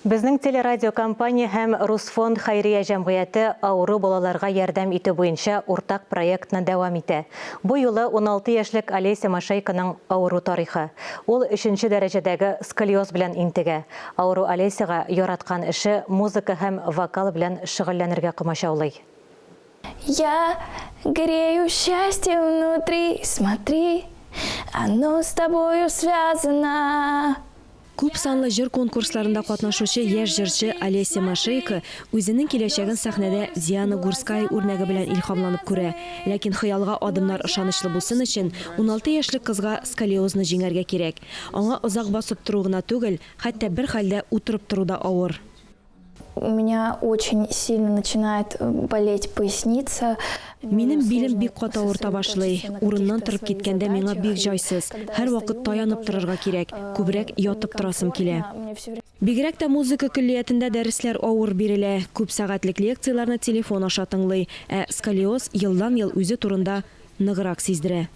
Безнең телерадиокомпания һәм Русфонд хәйрия җәмгыяте авыру балаларга ярдәм итү буенча уртак проектны дәвам итә. Бу юлы 16 яшьлек Олеся Машейконың авыру тарихы. Ул өченче дәрәҗәдәге сколиоз белән интегә. Авыру Олесяга яраткан эше, музыка һәм вокал белән шөгыльләнергә комачаулый. Я грею счастье внутри, смотри, оно с тобою связано. Күп санлы җыр конкурсларында катнашучы яшь җырчы Олеся Машейко үзенең киләчәген сәхнәдә Диана Гурская үрнәге белән илһамланып күрә. Ләкин хыялга адымнар ышанычлы булсын өчен, 16 яшьлек кызга сколиозны җиңәргә кирәк. Аңа озак басып тору гына түгел, хәтта бер хәлдә утырып тору да авыр. У меня очень сильно начинает болеть поясница. Минем билем бик каты авырта башлый. Урыннан торып киткәндә миңа бик җайсыз. Һәрвакыт таянып торырга кирәк. Күбрәк ятып торасым килә. Бигрәк тә музыка көллиятендә дәресләр авыр бирелә. Күп сәгатьлек лекцияләрне телефон аша тыңлый. Ә сколиоз елдан-ел үзе турында ныграк сиздерә.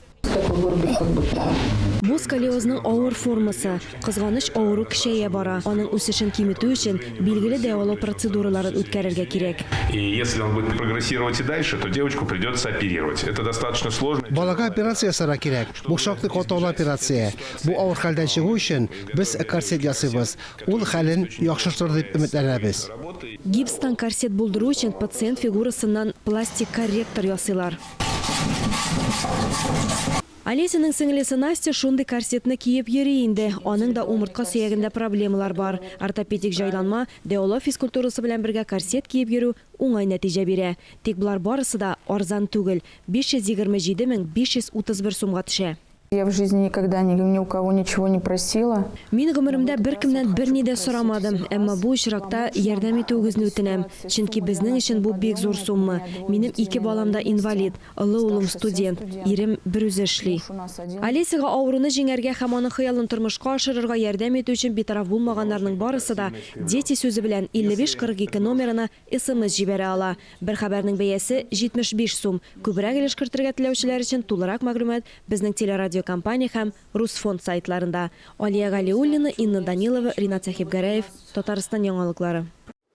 Бу сколиозның авыр формасы. Кызганыч, авыру көчәя бара. Аның үсешен киметү өчен, билгеле дәвалау процедураларын үткәрергә кирәк. И если он будет прогрессировать и дальше, то девочку придется оперировать. Это достаточно сложно. Балага операция ясарга кирәк. Бу шактый катлаулы операция. Бу авыр хәлдән чыгу өчен, без корсет ясыйбыз. Ул хәлен яхшыртыр дип өметләнәбез. Гипстан корсет булдыру өчен пациент фигурасыннан пластик корректор ясыйлар. Олесяның сеңлесе Настя шундый корсетны киеп йөри инде. Аның да умыртка сөягендә проблемалар бар. Ортопедик җайланма, дәвалау физкультурасы белән бергә корсет киеп йөрү уңай нәтиҗә бирә. Тик болар барысы да арзан түгел, 527 531 сумга төшә. Я в жизни никогда ни, ни у кого ничего не просила. Мин гомеремдә беркемнән берни дә сорамадым, әмма бу очракта ярдәм итүегезне үтенәм, чөнки безнең өчен бу бик зур сумма. Минем ике балам да инвалид, олы улым студент, ирем берүзе эшли. Олесяга авыруны җиңәргә һәм аның хыялын тормышка ашырырга ярдәм итү өчен битараф булмаганнарның барысы да Дети сүзе белән 55 42 номерына Смс җибәрә ала. Бер хәбәрнең бәясе, 75 сум. Күбрәк өлеш кертергә теләүчеләр өчен тулырак мәгълүмат безнең телерадиокомпания һәм Русфонд сайтларында. Алия Галиуллина, Инна Данилова, Ринат Сәхибгәрәев, Татарстан яңалыклары.